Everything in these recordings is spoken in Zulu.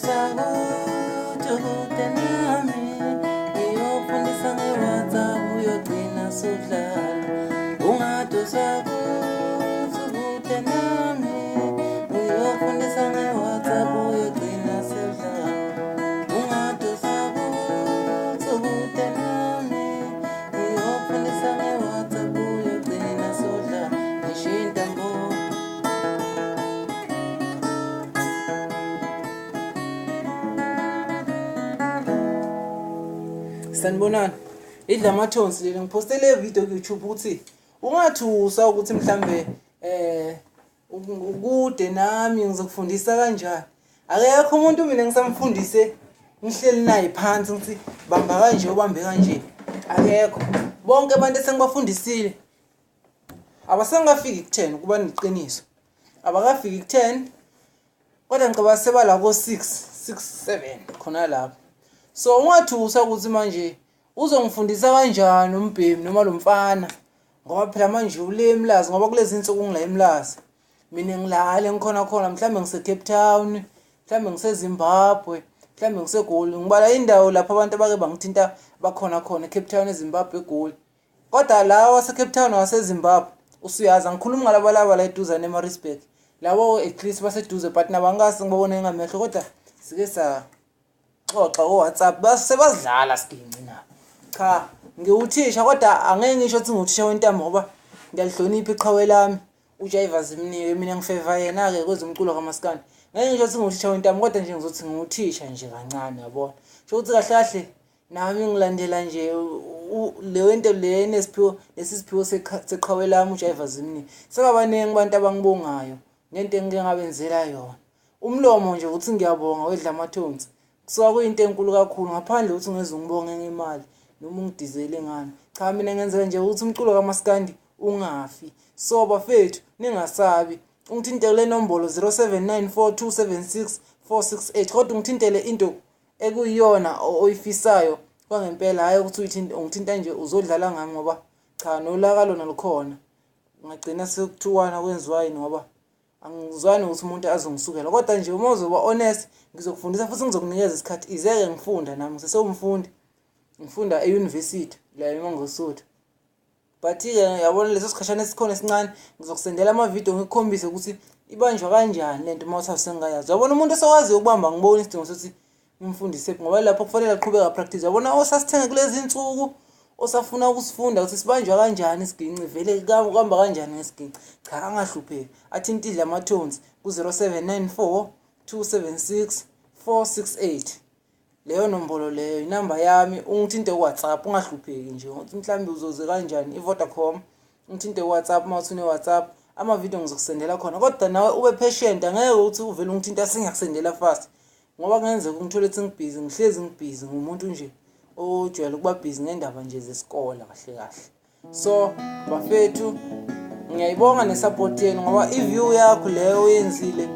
Ungadosa kude nami, ngiyokufundisa nge-WhatsApp uyogcina sudlala. Ungadosa kude nami, ngiyokufundisa nge-WhatsApp uyogcina sudlala. Ungadosa kude nami, ngiyokufundisa nge-WhatsApp uyogcina sudlala. Ngisho intambo. Sanibonani. Idla amathonsi leli ngipostele le video ku YouTube ukuthi ungathusa ukuthi mhlambe ukude nami ngizokufundisa kanjani. Akekho umuntu mina ngisamfundise ngihleli naye phansi ngithi bamba kanje ubambe kanje. Akekho. Bonke abantu esengibafundisile abasengafiki ku-10 kuba neqiniso. Abakafiki ku-10 kodwa ngicabanga sebala ko 6 6 7 khona lapho. So ungathusa ukuthi manje uzongifundisa kanjani umbhemi noma lo mfana, ngoba phela manje ule eMlazi, ngoba kulezi insuku ngila eMlazi. Mina ngilale ngikhona khona, mhlambe ngise Cape Town, mhlambe ngise Zimbabwe, mhlambe ngise Goli. Ngibala indawo lapho abantu abake bangithinta bakhona khona, Cape Town, eZimbabwe, eGoli. Kodwa lawa wase Cape Town waseZimbabwe usuyazi, angikhulumi ngalaba laba la eduzane eMaritzburg. Labo at least baseduze, but nabo angikaze ngibabone ngamehlo, kodwa sike sa xoxa ko WhatsApp sebazidlala siginci nabo. Cha, ngiwuthisha kodwa angeke ngisho ukuthi ngiwuthisha wentambo ngoba ngiyalihlonipha iqhawe lami uJaiva Zimnike, mina ngifeva yena-ke kwezomculo kaMaskandi. Ngeke ngisho ukuthi ngiwuthisha wentambo kodwa nje ngizothi ngiwuthisha nje kancane, yabona. Sho ukuthi kahle kahle nami ngilandela nje leyo nto le enesiphiwo, lesi siphiwo seqhawe lami uJaiva Zimnike. Sebabaningi abantu abangibongayo ngento engike ngabenzela yona. Umlomo nje ukuthi ngiyabonga wedla amathonsi kusuka kuyinto enkulu kakhulu, ngaphandle ukuthi ungeze ungibonge ngemali noma ungidizele ngani. Cha, mina ngenzela nje ukuthi umculo kaMaskandi ungafi. So bafethu ningasabi, ungithinte kule nombolo 0794276468, kodwa ungithintele into ekuyiyona oyifisayo kwangempela, hhayi ukuthi uyithinte ungithinta nje uzodlala ngami, ngoba cha nolaka lona lukhona, ungagcina sekuthiwana kwenziwa yini, ngoba angizwani ukuthi umuntu azongisukela. Kodwa nje uma uzoba honest ngizokufundisa futhi ngizokunikeza isikhathi. Ize-ke ngifunda nami, ngisesewumfundi, ngifunda e-university la eMangosuthu. But-ke yabona leso sikhashana esikhona esincane ngizokusendela amavidiyo ngikukhombise ukuthi ibanjwa kanjani lento uma uthi sengingayazi. Uyabona umuntu osewaziyo ukubamba ngiboni isidingo sokuthi ngimfundise, ngoba lapho kufanele aqhubeke apractice. Uyabona osasithenga kulezi insuku osafuna ukusifunda ukuthi sibanjwa kanjani isiginci, vele kuhamba kanjani ngesiginci, cha angahlupheki, athinte idla amathonsi ku-0794 276 468. Leyo nombolo leyo inamba yami, ungithinte ku-WhatsApp, ungahlupheki nje ukuthi mhlawumbe uzoze kanjani. I-Vodacom, ungithinte ku-WhatsApp uma uthi une-WhatsApp, amavidiyo ngizokusendela khona. Kodwa nawe ube patient, angeke ukuthi uvele ungithinta sengiyakusendela fast, ngoba kungenzeka ungithole ukuthi ngibhizi, ngihlezi ngibhizi, ngumuntu nje ojwayele ukuba bhizi ngendaba nje zesikole kahle kahle. So bafethu ngiyayibonga nesupport yenu, ngoba i-view yakho leyo oyenzile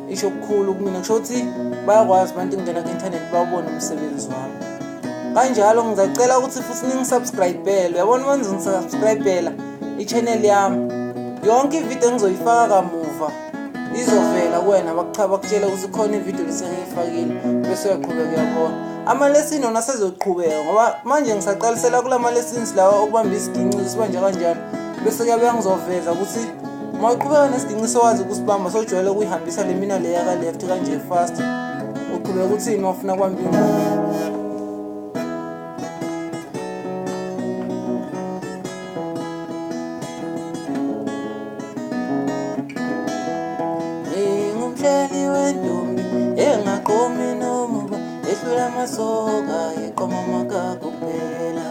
isho okukhulu kumina, kusho ukuthi bayakwazi abantu ukungena ku-inthanethi bawubone umsebenzi wami. Kanjalo ngizacela ukuthi futhi ningisubscribele. Uyabona uma nizongisubscribela i-channel yami, yonke ividiyo engizoyifaka kamuva izovela kuwena, bakutshele ukuthi khona ividiyo lesengiyifakile, bese uyaqhubeka uyabona. Ama-lesson wona asezoqhubeka, ngoba manje ngisaqalisela kulama lessons lawa okubamba isiginci sibanje kanjani, bese kuyabuya ngizoveza ukuthi uma uqhubeka nesiginci sowazi ukusibamba, sojwayele ukuyihambisa le mina le yaka-left kanje fast, uqhubeka uthini uma ufuna kubamba ingoma. Ngingumhleli wentombi engaqomi nomuba, ehlula amasoka eqoma amagagu kuphela.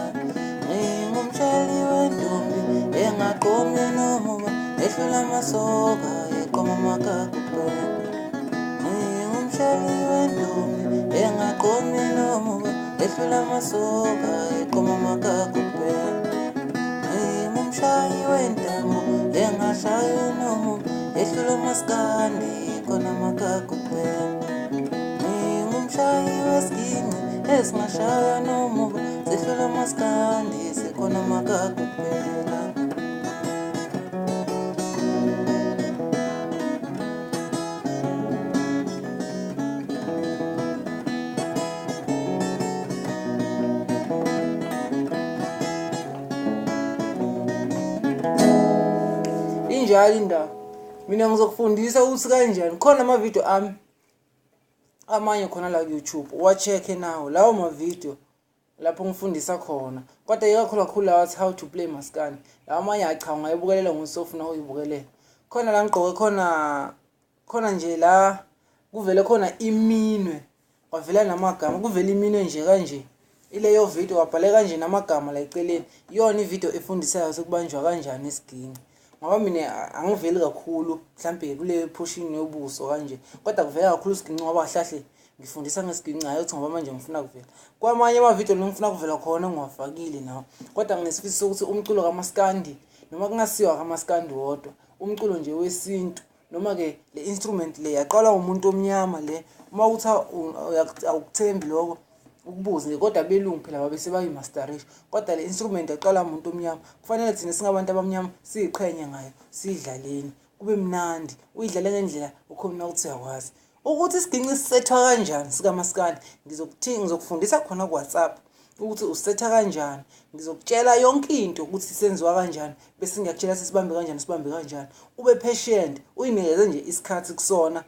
Ngingumhleli wentombi engaqomi nomuba, ehlula amasoka eqoma amagagu kuphela. Ngingumhleli wentombi engaqomi nomuba, ehlula amasoka eqoma amagagu kuphela. Ngingumshayi wentambo engashayi nomuba, ehlula umaskandi khona amagagu kuphela. Ngingumshayi wesiginci esingashaya nomuba, sehlula umaskandi sekhona amagagu kuphela. Injalo indaba. Mina ngizokufundisa ukuthi kanjani. Khona amavidiyo ami amanye khona la ku-YouTube, uwa-check-e nawo lawo mavidiyo lapho ngifundisa khona. Kodwa ikakhulu kakhulu lawa athi how to play maskandi. Lawa amanye hhayi cha, ungayibukelela ngokuthi ofuna ukuyibukelela. Khona la ngigqoke khona, khona nje la kuvele khona iminwe, kwavela namagama, kuvele iminwe nje kanje. Ileyo video wabhale kanje namagama la eceleni. Iyona ividiyo efundisayo sekubanjwa kanjani isiginci. Ngoba mina angiveli kakhulu mhlampe kule portion yobuso kanje, kodwa kuvela kakhulu isiginci ngoba kahle kahle ngifundisa ngesiginci, hhayi ukuthi ngoba manje ngifuna kuvela. Kwamanye amavidiyo la ngifuna kuvela khona ngiwafakile nawo, kodwa nginesifiso sokuthi umculo kamaskandi, noma kungasiwa kamaskandi wodwa, umculo nje wesintu, noma-ke le instrument le yaqalwa umuntu omnyama le, uma kuthi awukuthembi lokho ukubuze nje, kodwa abelungu phela babe sebayimasterisha, kodwa le instrument yaqalwa umuntu omnyama. Kufanele thina singabantu abamnyama siyiqhenye ngayo, siyidlaleni kube mnandi, uyidlale ngendlela ukhona ukuthi uyakwazi. Ukuthi isiginci sisethwa kanjani sikamaskandi, ngizokufundisa khona ku-WhatsApp ukuthi usetha kanjani. Ngizokutshela yonke into ukuthi senziwa kanjani, bese ngiyakutshela sisibambe kanjani, sibambe kanjani. Ube patient, uyinikeze nje isikhathi kusona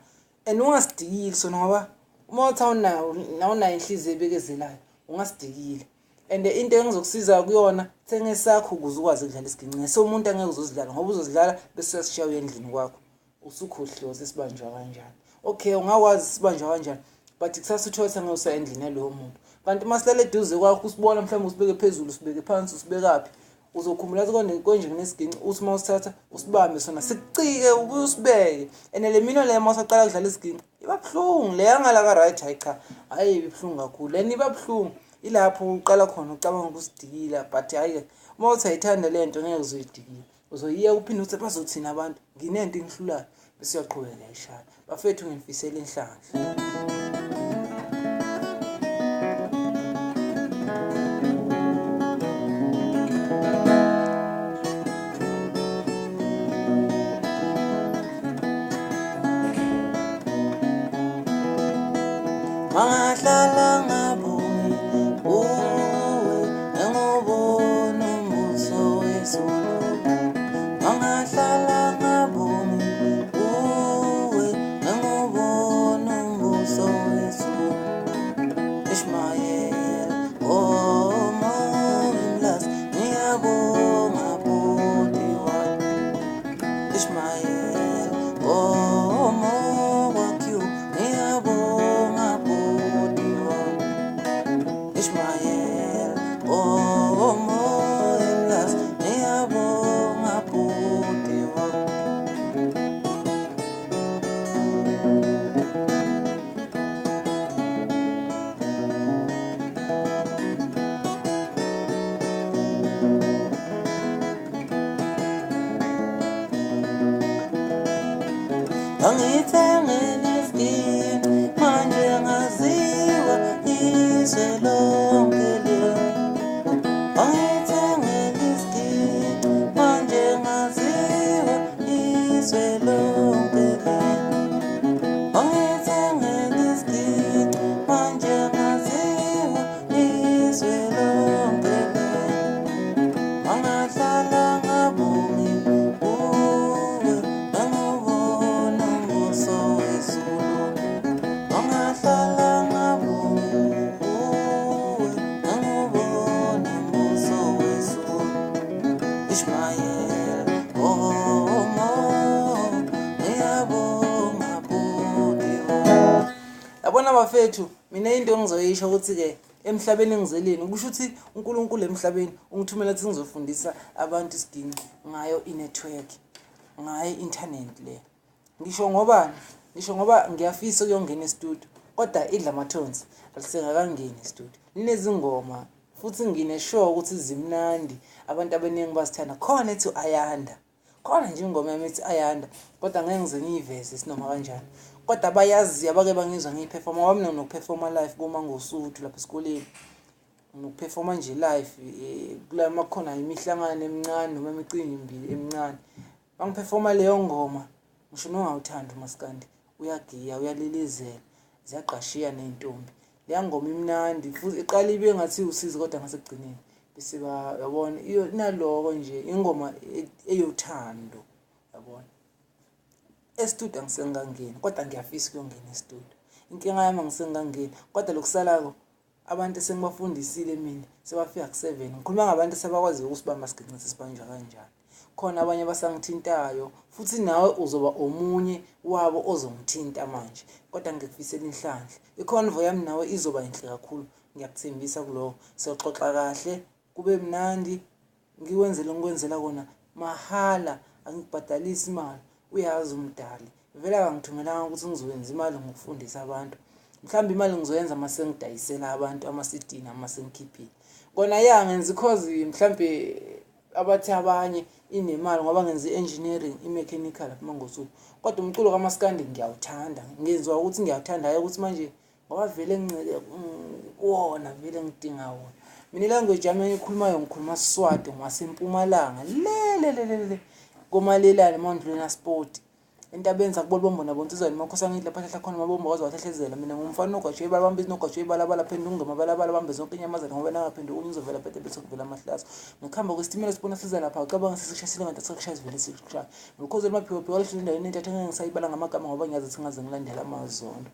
and ungasidikili sona, ngoba uma uthi awunayo awunayo inhliziyo ebekezelayo ungasidikila. And into engizokusiza kuyona, thenga esakho ukuze ukwazi ukudlala isiginci. Ngesomuntu angeke uzozidlala, ngoba uzozidlala bese uyasishiya uye endlini kwakho usukhohliwe sesibanjwa kanjani. Okay, ungakwazi sibanjwa kanjani, but kusasa uthole ukuthi angeke usaya endlini yalowo muntu. Kanti uma silala eduze kwakho usibona mhlawumbe usibeke phezulu, usibeke phansi, usibekaphi, uzokhumbula ukuthi konje kunesiginci. Uthi uma usithatha usibambe sona sikucike, ubuye usibeke. And le minwe le uma usaqala kudlala isiginci iba buhlungu. Le yangala ka-right, hhayi cha, hhayi ibuhlungu kakhulu lena, iba buhlungu. Ilapho uqala khona ucabanga ukusidikila, but hhayi-ke uma uthi ayithanda le nto ngeke uzoyidikila, uzoyiyeka uphinde uthi bazothini abantu, nginento engihlulayo, bese uyaqhubeka uyayishaya. Bafethu, nginifisela inhlanhla. Mangahlala ngabongi kuwe, engubona umbuso wezulu. Mangahlala ngabongi kuwe, engubona umbuso wezulu. Ishmael, oh Mlas, ngiyabonga bhuti wami. Ishmael, oh Q, ngiyabonga bhuti wami. Ishmael, oh Mlas, ngiyabonga bhuti wami. Angithengele isiginci manje ngaziwa izwe lonke le. Angithengele isiginci manje ngaziwa izwe lonke le. Angithengele isiginci manje ngaziwa izwe lonke le. Mangahlala ngabongi kuwe, ngangubona umbuso wezulu. Mangahlala ngabongi kuwe, ngangubona umbuso wezulu. Ishmael, oh mo, ngiyabonga bhuti wami. Yabona bafethu, mina into engizoyisho ukuthi-ke emhlabeni engizeleni, kusho ukuthi uNkulunkulu emhlabeni ungithumela ukuthi ngizofundisa abantu isiginci ngayo i-network, ngayo i-internet le. Ngisho ngobani? Ngisho ngoba ngiyafisa ukuyongena e-studio, kodwa idla amathonsi alisengakangeni e-studio. Linezingoma futhi ngine-sure ukuthi zimnandi, abantu abaningi bazithanda. Khona ethi Ayanda, khona nje ingoma yami ethi Ayanda, kodwa ngeke ngize ngiyiveze sinoma kanjani. Kodwa abayaziyo abake bangizwa ngiyiphefoma, ngoba mina nginokuphefoma live koMangosuthu lapha esikoleni. Nginokuphefoma nje live kula makukhona imihlangano emincane noma imicimbi emincane. Mangiphefoma leyo ngoma, ngisho nongawuthandi umaskandi uyagiya, uyalilizela, ziyagqashiya ney'ntombi. Leya ngoma imnandi futhi iqala ibe ngathi iwusizi, kodwa ngasekugcineni bese yabona inaloko nje ingoma eyothando, yabo. Yabona, e-studio angisengangeni, kodwa ngiyafisa ukuyongena e-studio. Inkinga yami angisengangeni, kodwa lokusalako abantu esengibafundisile mina sebafika ku-7. Ngikhuluma ngabantu esebakwaziyo ukusibamba siginci sisibanjwa kanjani. Khona abanye abasangithintayo, futhi nawe uzoba omunye wabo ozongithinta manje, kodwa ngikufisela inhlanhla. I-convo yami nawe izoba yinhle kakhulu, ngiyakuthembisa kuloko. Siyoxoxa kahle, kube mnandi, ngikwenzele ngikwenzela kona mahhala, angikubhadalisi imali. Uyazi umdali vele akangithumelanga ukuthi ngizoyenza imali ngokufundisa abantu. Mhlawumbe imali ngizoyenza uma sengidayisela abantu ama-CD noma sengikhiphile kona. Ya, ngenza i-course, mhlawumbe abathi abanye inemali ngoba ngenza i-engineering, i-mechanical lapha Mangosuthu, kodwa umculo kamaskandi ngiyawuthanda. Ngenziwa ukuthi ngiyawuthanda, hhayi ukuthi manje ngoba vele ngincike kuwona, vele ngidinga wona. Mina i-language yami engiyikhulumayo, ngikhuluma Siswati, ngwasempumalanga le le le le le komalelane emandluleni sport entabeni zakubolibombo nabonsizwane makhosi angithi lapha hlahla khona mabombo waze wathehlezela. Mina ngumfana nogwajwe ibala bambe nogwajwe ibalabala phenduka ngamabalabala bambe zonke inyamazane ngoba nangaphenduka unye uzovela phethe bese kuvela amahlazo. Ngikuhamba kwesitimela sibona siza lapha, ucabanga sesikushayisile ngathi sekushaya sivele sikushaya ngikhoze emaphiko walihlula endaweni entathu engeke ngisayibala ngamagama ngoba ngiyazi ukuthi ngaze ngilandela amazondo.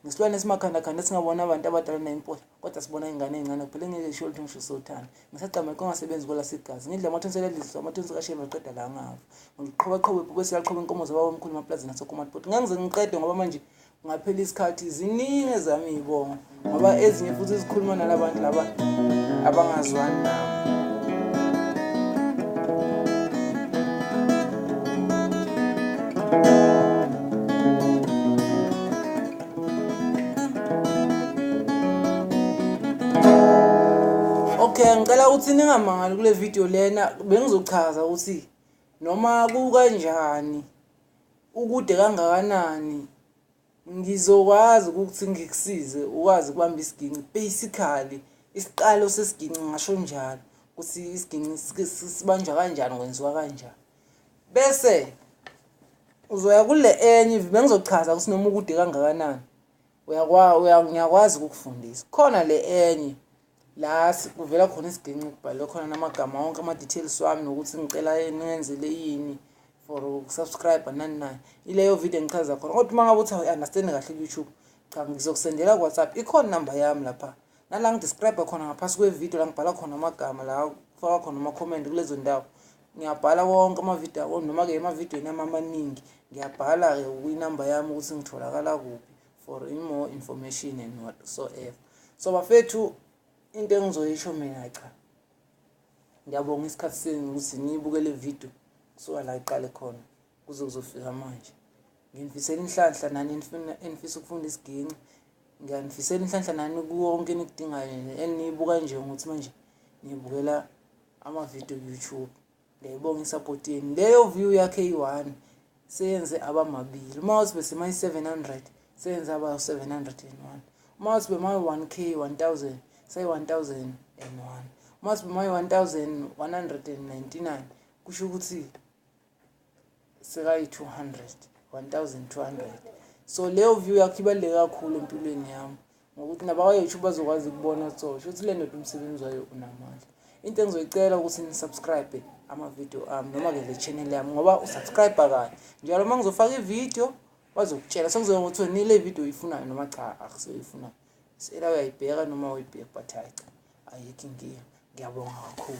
Ngisilwane esimakhandakhanda esingabona abantu abadala ney'mpohla, kodwa sibona iy'ngane ey'ncane kuphela engeke isho lutho ngisho sothando. Ngisagcama kongasebenzi kwelasegazi, ngidla amathonsi eladliswa amathonsi kasheva qeda la ngava ngiqhobaqhoba ibhubesi laqhoba inkomo zababa omkhulu emaplazini aseKomatipoti. Ngeke ngize ngiqede ngoba manje kungaphela isikhathi. Ziningi ezami iy'bongo ngoba ezinye futhi zikhuluma nalabantu laba abangazwani nabo. Okay, ngicela ukuthi ningamangali kule video lena, bengizochaza ukuthi noma kukanjani, ukude kangakanani, ngizokwazi ukuthi ngikusize ukwazi ukubamba isiginci, basically isiqalo sesiginci, ngasho njalo, ukuthi isiginci sibanjwa kanjani, kwenziwa kanjani. Bese uzoya kule enye, bengizochaza ukuthi noma ukude kangakanani ngiyakwazi ukukufundisa. Khona le enye la kuvela khona isiginci, kubhalwe khona namagama wonke, ama-details wami, nokuthi ngicela ningenzele yini for uku-subscribe nani nani. Ileyo video engichaza khona, kodwa uma ngabe uthi awu-understand kahle ku-YouTube, cha, ngizokusendela ku-WhatsApp, ikhona inamba yami lapha nala ngi-describe khona ngaphasi kwe-video, la ngibhala khona amagama, la kufaka khona ama-comment. Kulezo ndawo ngiyabhala wonke amavidiyo abo, noma-ke emavidiyweni ami amaningi ngiyabhala-ke kwinamba yami ukuthi ngitholakala kuphi for more information and whatsoever. So bafethu, into engizoyisho mina, cha, ngiyabonga isikhathi senu ukuthi niyibuke le video kusuka la iqale khona kuze kuzofika manje. Nginifisela inhlanhla nani enifisa ukufunda isiginci, ngiyanifisela inhlanhla nani kuwo wonke enikudingayo eniyibuka nje ngokuthi manje niyibukela amavidiyo ku-YouTube. Ngiyayibonga i-support yenu. Leyo view yakhe eyi-one seyenze abamabili, uma uthi besemayi-700 seyenze aba-701, uma uthi bemayi-1K, 1000, seyi-1001, uma uthi bemayi-1199, kusho ukuthi sekayi-200, 1200. So leyo view yakho ibaluleke kakhulu empilweni yami ngokuthi nabakwa-YouTube bazokwazi ukubona, so sho ukuthi le ndoda umsebenzi wayo unamandla. Into engizoyicela ukuthi ni-subscribe amavidiyo ami noma-ke le channel yami, ngoba u-subscribe kanye njalo uma ngizofaka ividiyo bazokutshela. Sekuzoya ngokuthi wena ile video uyifunayo noma cha akusiyoyifunayo, sela uyayibheka noma uyibheka, but hayi cha, ayikho inkinga. Ngiyabonga kakhulu.